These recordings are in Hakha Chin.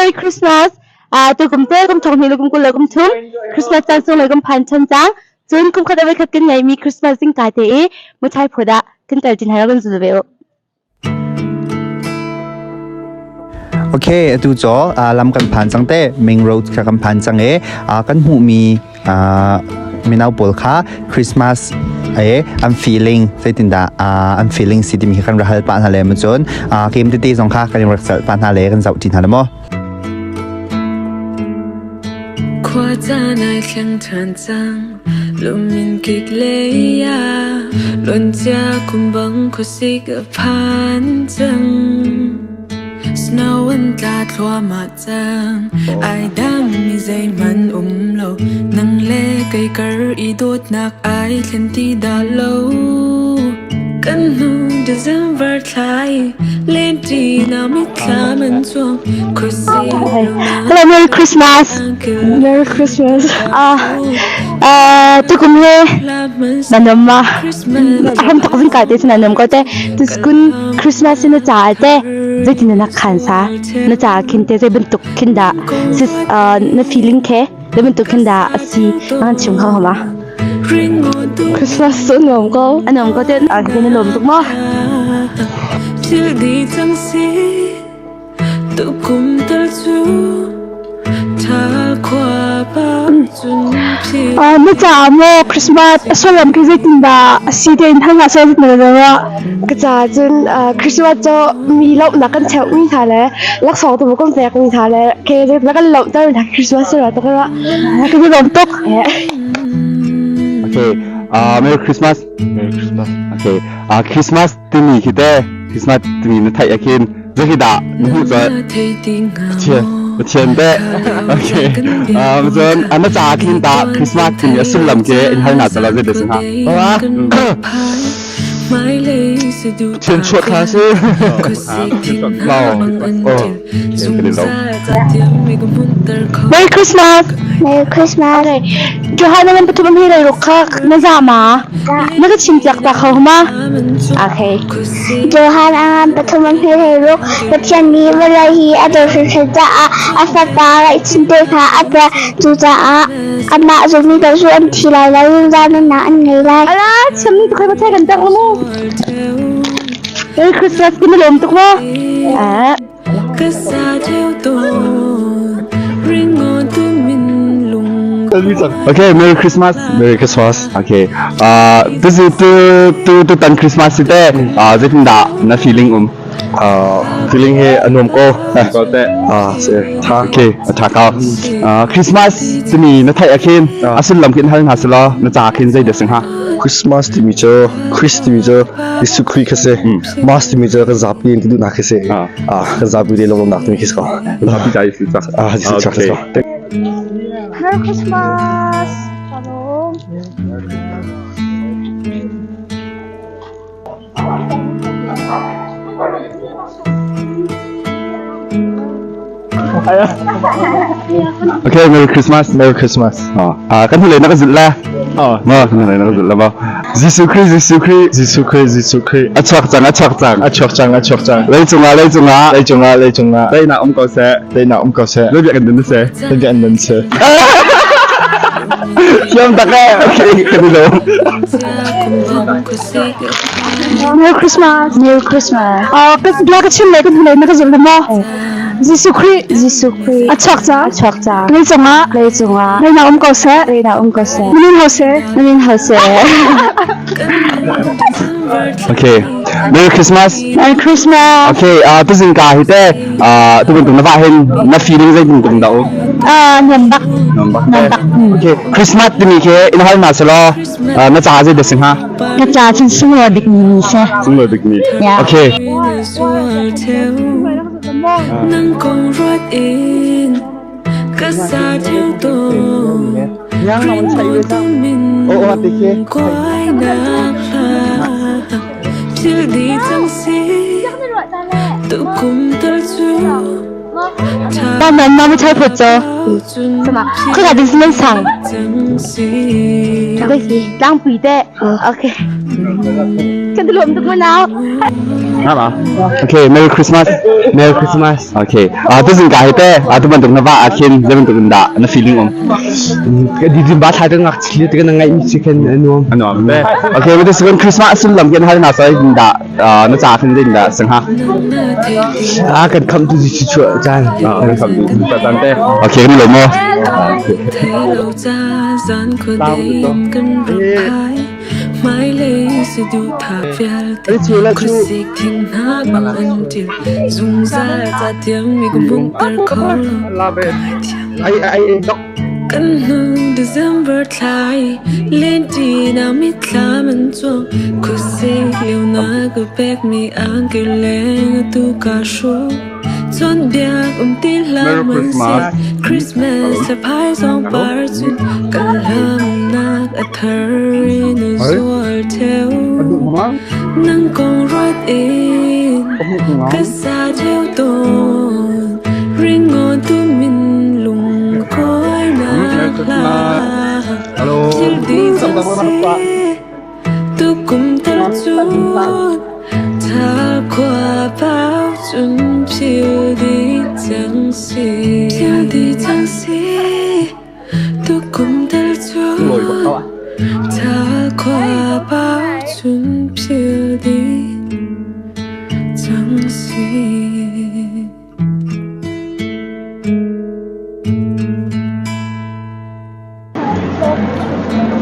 Merry Christmas. Tukum te kum thong hnih le kum 20 le kum thum Christmas caan sung le kum phan chan cang. Cun kum khat a khat kan ngeimi Christmas zingka te i muthai phut ah kan kal tin hai kan zul ve u. Okay, atu cu lam kan phan cang te Ming Road kha kan phan cang i kan hmuhmi mino pawl kha Christmas e an feeling zeitindah an feeling si timi kha kan ra hal pah hna le mu cun game tete zong kha kan rak celh pah hna le kan zoh ṭi hna le maw. Khua caan ai thleng ṭhan cang, lumin kik lei ah luancia kum bang khuasik a phan cang. Snow an tla thluahmah cang, ai dang mi zeihmanh um lo, nang le kei kar i dawtnak ai thlen ti dah lo. Kan hnu December thla i lenti na mitthlam an cuang khuasik Hello, Merry Christmas. Merry Christmas. Tukum he na nom ma? Aham tok zing ka te na nom ko te. Tuskun Christmas na ca te zeitin na khan sa na ca khin te zei bantuk khin dah sis na feeling khe zei bantuk khin dah asi an chim kho ma? Christmas cu nuam ko. A nuam ko te a na lawm tuk maw? Thil di cang si tukum tal cu Na caah maw Christmas a sullam khi zeitindah a si tein hal hlah seh na ruah? Ka caah cun Christmas cu mi lawmhnak kan cheuhmi hna le laksawng tu kan pekmi hna le ke zeitindah kan lawmhter hna Christmas cu ruah tuk ruah. Kan i lawm tuk. Okay, Merry Christmas. Merry Christmas. Okay, Christmas timi khi te Christmas timi na theih ah khin zei dah na hmuh colh? Pathian. Pathian te. Okay. Cun na caah khin tah Christmas timi a sullam khi in hal hna selaw zei dah si hnga? Pathian chuah thla si. Oh. Merry Christmas. Merry Christmas. Okay. Johan na pathum hi rei ruk kha na za ma? Na ka chim piak ta kho ma? Okay. Johan angan pathum an hei rei ruk Pathian nih vawlei hi a dawt hringhran caah a fapa raihchin te kha a pek. Cucaah amah zummi paoh cu an thi lai lo, zungzal nunnak an ngei lai. Ala, chim ni tu khai kan tak mu. Merry Christmas kan i lawm tuk maw? Ah. Okay, Merry Christmas. Merry Christmas. Okay. Tu tu tu tu tan Christmas si te. Zeitindah na feeling um? Feeling he a nuam ko. Ko te. Si. Tha. Okay, a tha ko. Christmas timi na theih ah khin a sullam khin hal hna selaw na ca khin zei dah si hnga? Christmas timi cu Christ timi cu Jesuh Khrih kha si. Mass timi cu kan zapi in ti duhnak khi si. Kan zapi te lawmnak timi khi si ko. Zapi ca Jesuh ca. Jesuh ca si ko. Merry Christmas. Shalom. Okay, Merry Christmas. Merry Christmas. Kan hnulei na ka zulh la. Ma, kan hnulei na ka zulh la ma. Jesuh Khrih, Jesuh Khrih. Jesuh Khrih, Jesuh Khrih. A chuak cang, a chuak cang. A chuak cang, a chuak cang. Leicung ah, leicung ah. Leicung ah, leicung ah. Daihnak um ko seh. Daihnak um ko seh. Zei biak kan dun seh. Zei biak kan dun seh. Thiam tak eh. Okay, kan i lawm. Merry Christmas. Merry Christmas. Ka bia ka chim le kan hnulei na ka zulh maw? Jesuh Khrih. Jesuh Khrih. A chuak ca. A chuak ca. Leicung ah. Leicung ah. Leinak um ko seh. Leinak um ko seh. Na min ho seh. Na min ho seh. Okay. Merry Christmas. Merry Christmas. Okay, tuzing ka hi te tu bantuk na va hin na feeling zei bantuk dah um? Nuam bak. Nuam bak. Nuam bak. Okay, Christmas timi khi in hal na selaw na ca zei dah si hnga? Na ca cun sunglawi bik mi ni si. Sunglawi bik mi. Yeah. Okay. Nang kong ruat in ka sa theo to ring tu min quai na thil di chang si tu kum tal chu Ta nan ma mu chai phut cho. Sama. Khoi ka din nan sang. Okay, tlang pui te. Okay. Kan lawm tuk mana. Nga Okay, Merry Christmas. Merry Christmas. Okay. Ah, tu zing ka hi te, ah tu bantuk na va ah khin, zei bantuk in dah na feeling um? Di di ba thai te ngak chili te kan ngai mi si khen anuam. Anuam te. Okay, but this one Christmas sullam khin hal na sai da na cha khin din da sing ha. Ah kan kham tu ji chu chan. Ah, kan kham tu chan te. Okay, kan lo mo. Kan hnu December thla i lenti na mitthlam an cuang khuasik lio na ka pekmi angki leng atu ka hrawk Chawnbiak um ti hlah Merry hmanhseh Christmas. Christmas hlaphai zong par cun kan hlamnak a thar in a zual theo Nang kong ruat in ka sa theo tawn Ringawn tu min lung kawinak hla Thil ti cang seh tukum tal cun Thal khua pau cun phil dih cang si Phil dih cang si tukum tal cun Thal khua pau cun phil dih cang si.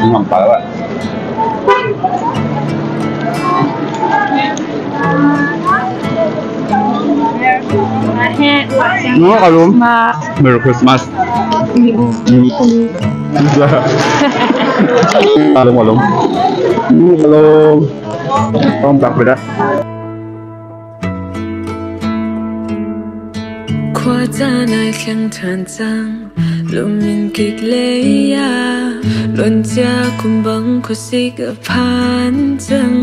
Ngam pa ba. No, alum. Merry Christmas. Alum alum. Alum. Ông đặc biệt đó. Khua caan ai thleng ṭhan cang, lum in kik lei ah luancia kum bang khuasik a phan cang.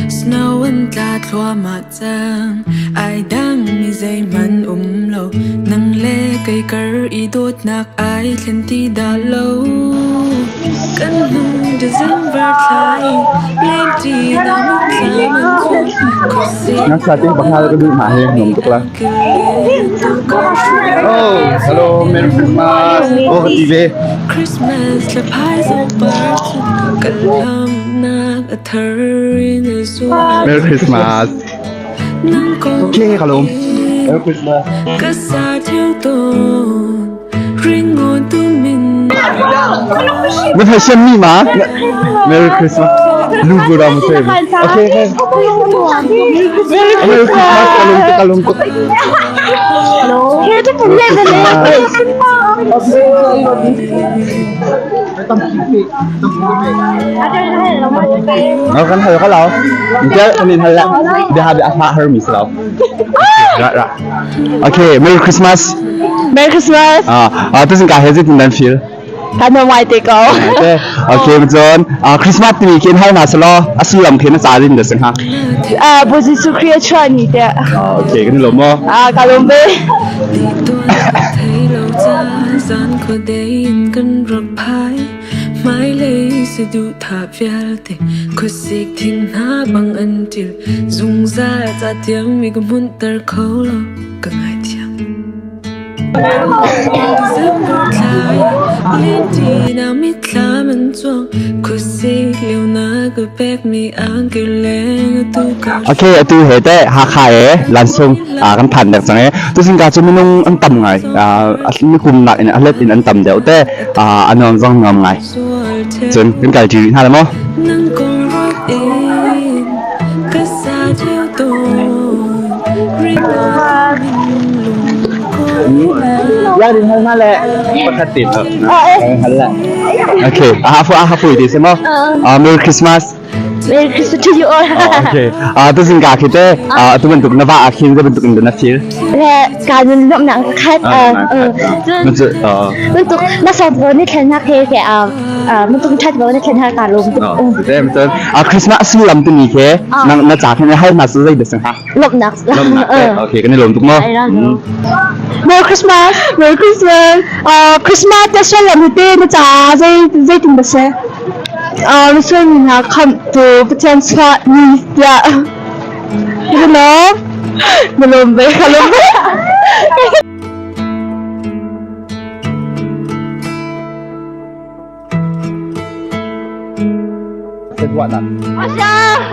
Snow an tla thluahmah cang, ai dang mi zeihmanh um lo. Nang le kei kar i dawtnak ai thlen ti dah lo. Kan hnu December thla i lengṭi na mitthlam an cuang. Khuasik Ngakchia te bakha ka duh hna he nuam tuk la. Oh, hello, Merry Christmas. Oh, ka ti ve. Christmas thlaphai zong par cun kan hlamnak a thar in a zual. Merry Christmas. Nang kong Okay, ka lawm. Merry Christmas. ka sa theo tawn ringawn tu min Na thai siam mi ma? Merry Christmas. Lu gu ram se. Okay, okay. Merry Christmas. Kalung tuk kalung tuk. Nó kan hal ka lo. Nte kan in hal la. Dia ha a har mi se lo. Ra ra. Okay, Merry Christmas. Merry Christmas. Ah, ah, tu ka he zit nan feel. Kan no mai te ko. Okay, okay, John. Ah, Christmas ti mi khin hal na salo. Asulam khin na cha din da sing ha. Ah, bo Jesu Christ chua ni te. Ah, okay, kan lo mo. Ah, ka lom be. Ti tuan thei lo ca zan khua dei in kan rak phai hmailei saduhthah vialte khuasik thing hna bang an ṭil zungzal ca tiang mi ka hmunhter kho lo ka ngaithiam December thla i lengṭi na mitthlam an cuang khuasik lio na ka pekmi angki leng atu ka Okay, atu he te Hakha e Lansung kan phan dek cang e. Tusin ka cu minung an tam ngai. Mi kum nak in a let in an tam deuh te. A nuam zong nuam ngai. Cun kan kal ṭi rih hna la maw? Nang kong ruat in ka sa theo tawn ringawn min lung Ya din hal na le. Pakhat tin. Hal la. Okay, a fu a fu ti se mo. Merry Christmas. Merry Christmas to you all. Okay. Tusin ka khi te tu bantuk na va a khin te bantuk in na feel. Le ka nun lom nang khat Na cu bantuk na song bo ni thlen nak he ke a bantuk that bo ni thlen har ka lom tuk. Te a Christmas sullam tu ni khe nang na cha khin hal na su zai de sing ha. Lom nak. Lom nak. Okay, kan lom tuk mo. Merry Christmas. Merry Christmas. Christmas te sullam te na cha zai zai tin ba se. Misual mi hna khamhtu Pathian chuah ni tiah ka lawm. Na lawm ve ka lawm ve. Ruahnak.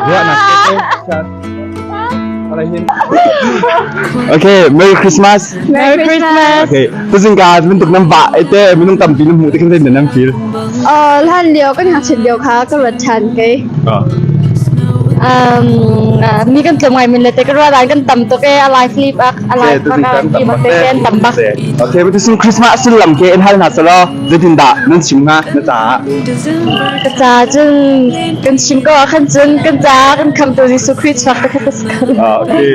Ruahnak. Okay, Merry Christmas. Merry Christmas. Okay, tuzingka bantuk nan va ite minung tampi nan hmuh te khin zeitin nan feel? Hlan lio kan ngakchiat lio kha ka ruat ṭhan kei. Mi kan tlawm ngai min le te ka ruat kan tam tuk e a lai flip ak a lai Okay, bak a bak te kan tam bak. Okay, but this Christmas sullam ke in hal hna selaw zeitin dah nan chim hnga na caah? Ka ca cun kan chim ko ah khan cun kan ca kan khamtu Jesuh Khrih chuak te kha ka si ko. Ah, okay.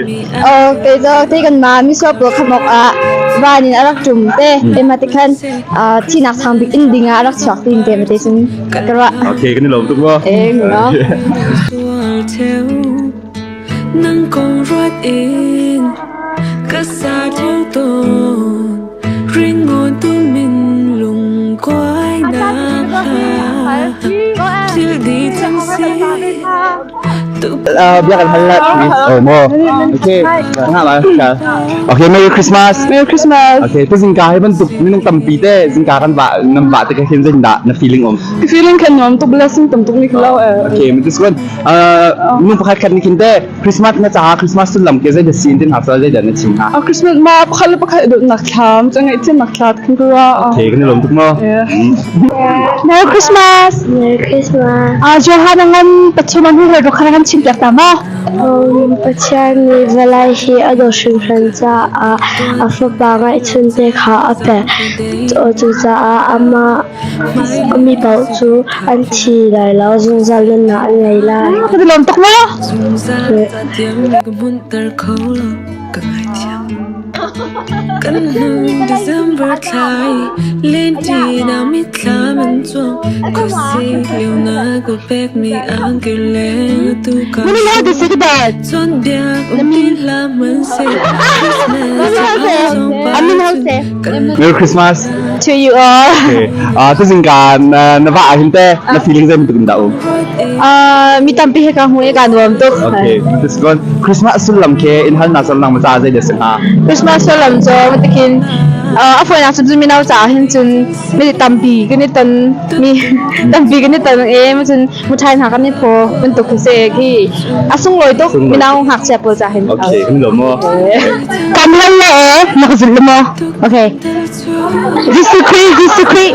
Kei cu te kan ma misua pawl khamok ah van in a rak ṭum te te ma te khan thinak sang bik in ding ah a rak chuak tin te ma te cun ka ruah. Okay, kan i lawm tuk maw? Eh, no. Nang kong ruat in ka sa theo tôn ringon tu min lung kuai na thil di chang si Bia kan hal la. Oh mo. Okay. Nga la. Okay, Merry Christmas. Merry Christmas. Okay, tu zingka hi bantuk minung tampi te zingka kan va nam va te ka hin zing da na feeling om. Feeling kan nuam tuk blessing tam tuk ni khlo eh. Okay, mi this one. Minung pakhat khat ni khin te Christmas na caah Christmas sullam ke zei da sin tin hafsa zei da na chim ha. Christmas ma pakhat le pakhat dot nak thlam changai chin nak thlat kan kura. Okay, kan lom tuk mo. Merry Christmas. Merry Christmas. Johan ngan pachuman hu ro khana ngan chim piak ta ma. Pathian nih vawlei hi a dawt hringhran caah a fapa ngeihchunte kha a pek. Cucaah amah mi paoh cu an thi lai lo, zungzal nunnak an ngei lai. Ka lawm tuk maw? Kan hnung December thla i lenti na mitthlam an cuang khuasik lio na ka pekmi angki le tu ka Mini ho de se chon biak um ti hlah hmanhseh Christmas Amin ho se. Merry Christmas. To you all. Okay. Tuzingka na va ah hin te na feeling zei bantuk in dah um? Mi tampi he ka hmu i ka nuam tuk. Okay. This one Christmas sullam ke in hal na sallang ma ca zei de sing ha? Christmas sullam cu matikin a fawinak cun mino caah hin cun mi tampi kan i ton mi tampi kan i ton e cun muthai hna kan i phaw bantuk khi se khi a sunglawi tuk mino ngakchia pawl ca hin. Okay, kan lo mo. Kan hal le e na ka zulh mo. Okay. Jesuh Khrih Jesuh Khrih.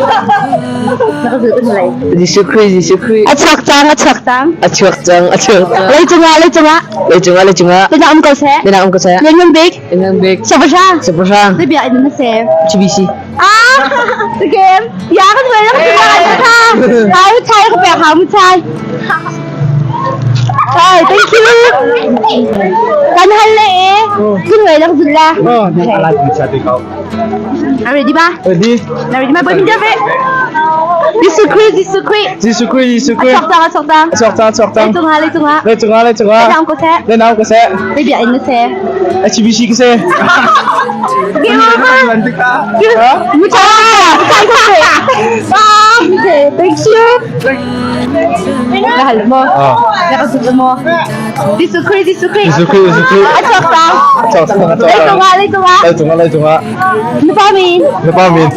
Jesuh Khrih Jesuh Khrih. A chuak cang a chuak cang. A chuak cang a chuak cang. Leicung ah leicung ah. Leicung ah leicung ah. Binak um ko seh. Binak um ko seh. Lianngan bik. Lianngan bik. Siangpahrang. Siangpahrang. Zei bia in na seh. CBC. Ah, game. Ya kan wei lang tu kan tha. Hau chai ka pek hau chai. Chai, thank you. Kan hal le e. Kun wei lang zul la. Oh, ni ala ti sa ti kau. Na ready ba? Ready. Na ready ma boy min ve. Jesuh Christ, Jesuh Christ. Jesuh Christ, Jesuh Christ. Chok tang, chok tang. Chok tang, chok tang. Lei cung ha, lei cung ha. Lei cung ha, lei cung ha. Lei nang ko seh. Lei nang ko seh. Lei bia in na seh. HBC ko seh. Game over. Mucha. Okay, thank you. Na hal mo. Na kasut mo. Jesuh Christ, Jesuh Christ. Jesuh Christ, Jesuh Christ. A chok tang. Chok tang, chok Lei tang. cung ha, lei cung ha. Lei cung ha, lei cung ha. Na pa min. Na pa min.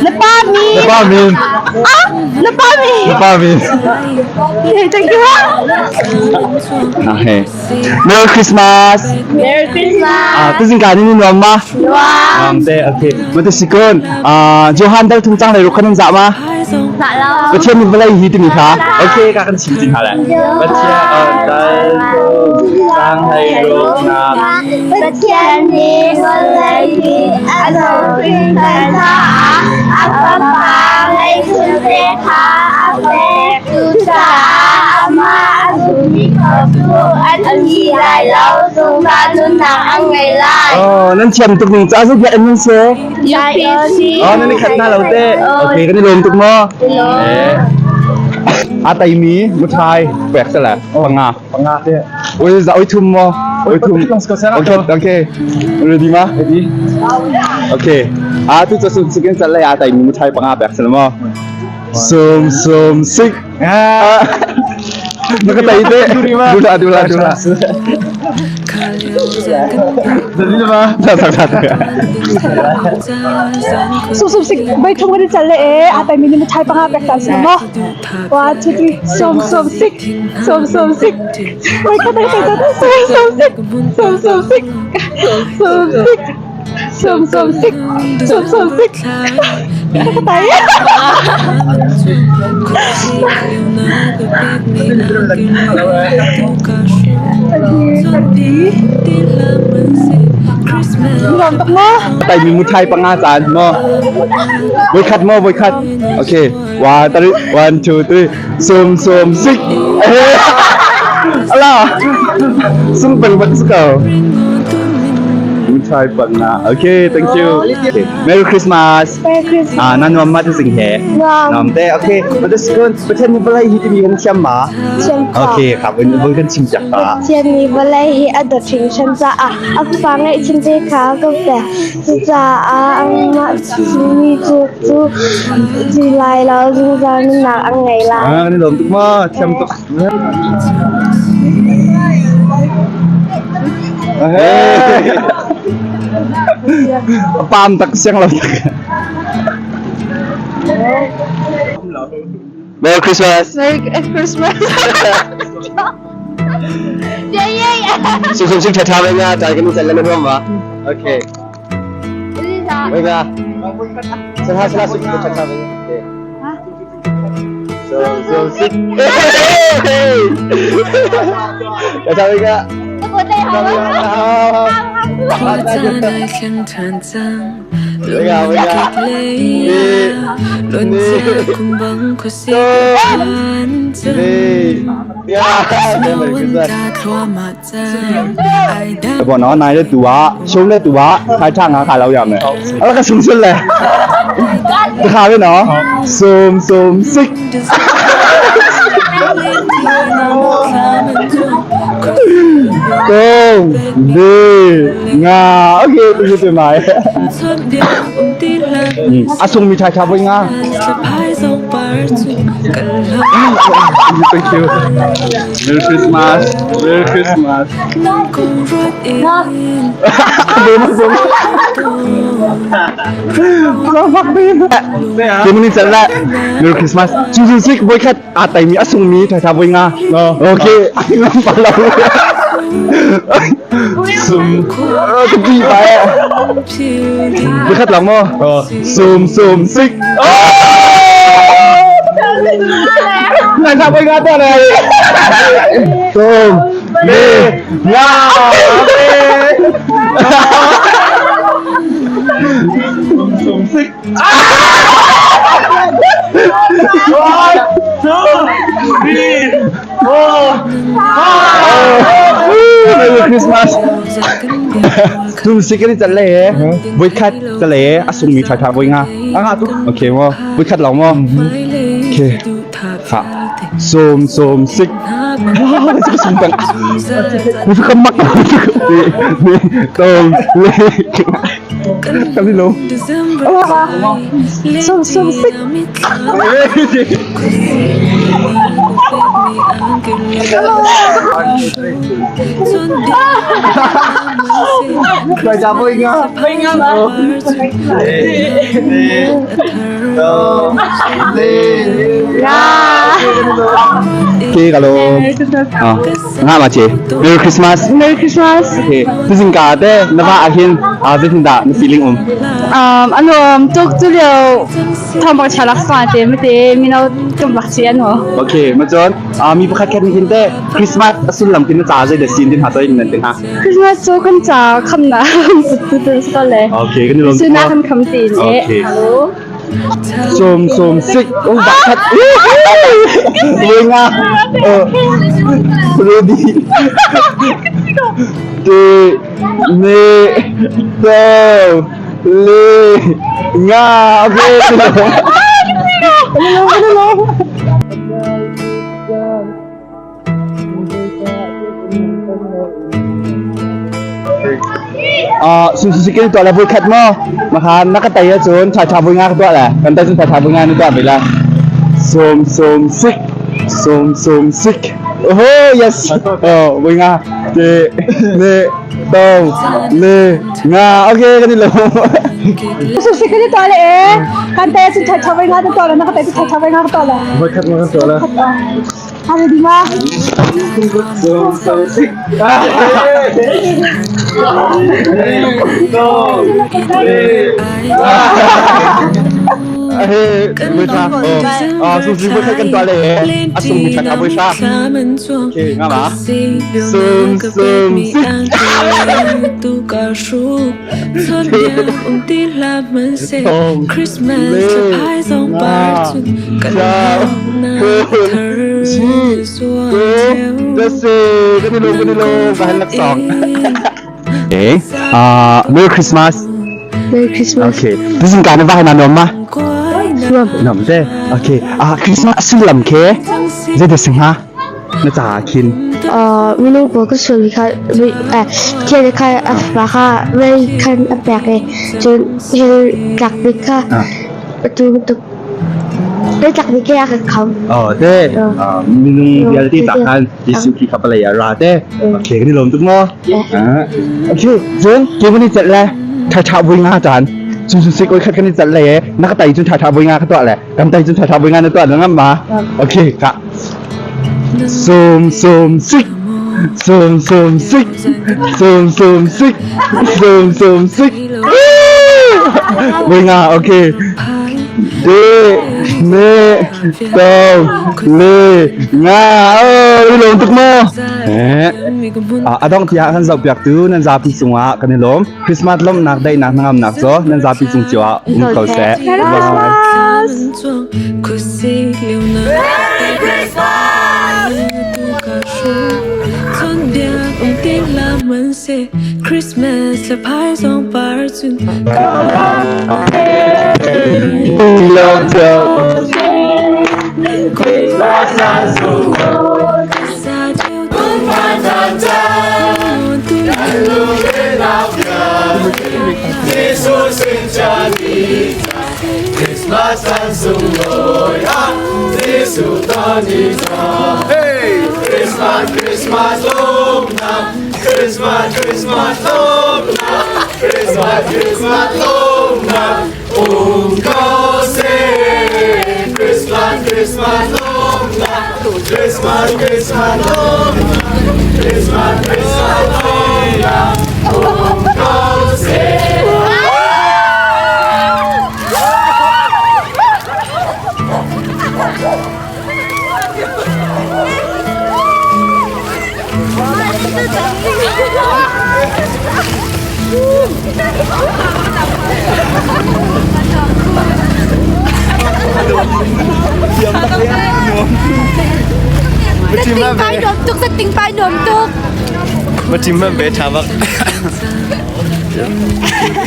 Na pa min. Na pa min. Ah, na pa min. Na pa min. Thank you. Okay. Merry Christmas. Merry Christmas. Ah, tuzingka ni nuam ma? Nuam. Te, okay. Mate sikon, ah, Johan dal thung chang lai ruk khan za ma? Za lo. Pathian ni vawlei hi timi kha. Okay, ka kan chim chin ha le. Pathian dal thung chang lai ruk na. Pathian nih vawlei hi a dawt hringhran caah a Fapa ngeihchunte kha a pek. Cucaah amah a zummi paoh cu an thi lai lo, zungzal nunnak an ngei lai. Oh, nan thiam tuk ning ca zei biakinn nan si? UPC. Oh, nan i khat hna lo te. Okay, kan i lawm tuk maw? A taimi muthai pek se le panga. Panga te. Oi za oi thum mo. Oi thum. Okay, okay. Ready ma? Ready. Okay. A tu chu sun chicken chan lai a taimi muthai panga pek se le mo. Sum sum sik. Na ka tai te. Dula dula dula. Ta ta ta ta. Sum sum sik bai thum kan chal le e a tai mi ni thai panga pek ta si mo. 1 2 3 sum sum sik sum sum sik. Wait, ka tai tai sum sum sik sum sum sik sum sik sum sum sik sum sum sik. Ka tai. Nuam tuk maw? Tai mi muthai panga caan mo. Voi khat mo voi khat. Okay. 1 3 1 2 3 sum sum sik. Ala. Sung peng bak ko. Muthai panga. Okay, thank you. Okay. Merry Christmas. Merry Christmas. Ah, na nuam ma tu sing he. Nuam. Nuam te. Okay. Ma tu sikun Pathian ni vawlei hi timi kan thiam ma? Thiam ko. Okay, kha vun kan chim piak ta. Pathian nih vawlei hi a dawt hringhran caah a fapa ngeihchun te kha a ka pek. Cucaah amah chimmi cu cu ci lai lo zungzal nunnak an ngei lai. Ah, ni lawm tuk ma, thiam tuk. Pam tak siang lo tak. Merry Christmas. Merry Christmas. Sum sum sing tha tha nga tai kan chan lan ruam ma. Okay. Wei nga. Sa ha sa sum tha tha Okay. Sum sum sing. Tha tha nga. ပေါ့နော်နိုင်တဲ့သူကရှုံးတဲ့သူကခိုင်ထငါခါလောက်ရမယ်အဲ့ဒါကဆုံဆွလဲတခါပဲနော်စုံစုံစိတ်သုံးလေးငါโอเคပြည့်ပြပါရဲ့အဆုံမိထိုင်ချပွင့်ငါ Thank you. Merry Christmas. Merry Christmas. ဒီမင်းစလာ Merry Christmas ကျူကျူစိတ်ဘွေခတ်အတိုင်မီအဆုံမီထိုင်ထားဘွေငါ Okay အငါပါလာซุมတပီပါဘွေခတ်လောင်မောซุมซุมซิกနိုင်တာဘွေငါတော့လေသုံးလေးငါซุมซิก Merry Christmas သူစိကရိကြလေဘွေခတ်ကြလေအဆုံမီထိုင်ထားဘွေငါအငါတူโอเคမောဘွေခတ်လောင်မောโอเคဟာစုံစုံစိတ်ဟာစကစုံတန်ဘူးစကမတ်ဒီဒီတုံးလေကမီလို Sum sum sik. ကြကြဘွေငါဘွေငါကေကလောအာငါမချေ Merry Christmas Merry Christmas. Okay သူစင်ကာတဲ့နမအခင်အာဇင်ဒါ feeling um Ano tuk tu lio thong bak chalak sa te me te mi no tum bak chi ano. Okay မကျော်အာမိပခတ်ခက်နေခင်တဲ့ Christmas အဆုလမ်ကိနချာဇေဒစင်တင်ဟာတိုင်နန်တင်ဟာ Christmas so kan cha kham na tu tu so le. Okay ကနေလုံး Su na kan kham ti ne. Okay. Hello. စုံစုံစစ်โอ้บักคัดเวงอ่ะเออ ready တေနေတော့လေငါโอเคအာဆူဆူစကင်းတော်လာဘွေခတ်မောမခါနကတိုင်ရဇွန်ချာချာဘွေငါတော့လာကန်တိုင်စချာချာဘွေငါနေတော့မေလား Sawm sawm sik sawm sawm sik. Oh yes. Oh voi nga te ne tong le nga. Okay kan i lawm. Su si kan i tuah le e. Kan te cun tha tha voi nga kan tuah le na ka te tha tha voi nga ka tuah le. Voi khat ma kan tuah le. Ano di ma? Sawm sawm sik. Okay. Merry Christmas. Merry Christmas. Okay. Tuzing ka na va na nom ma? Nom te. Okay. Ah Christmas sullam ke zei sing ha? Na ca khin. Minung pawl ka sual kha thian kha a fa kha vei khan a pek i cun hell tlak bik kha atu bantuk Vei tlak bik ke a kan kham. Oh te. Minung vialte ta khan Jesuh Khrih kha palei a ra te. Okay, kan i lawm tuk maw? Okay, cun ke van i celh le tha tha vui nga caan. Cun cun sik oi khat kan i celh le e na ka tai cun tha tha vui nga ka tuah le kan tai cun tha tha vui nga na tuah na ngam ma? Okay, ka. Sum sum sik sum sum sik sum sum sik sum sum sik. Vui nga, okay. De ne to le nga oh i lawm tuk maw a dong tiah kan zoh piak tu nan zapi cungah kan i lawm Christmas lawmhnak daihnak hnangamnak cu nan zapi cung cio ah um ko seh Merry Christmas! Christmas la phai zong par cun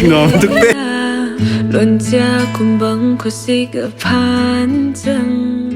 Nuam tuk te. Luan cia kum bang khuasik a phan cang.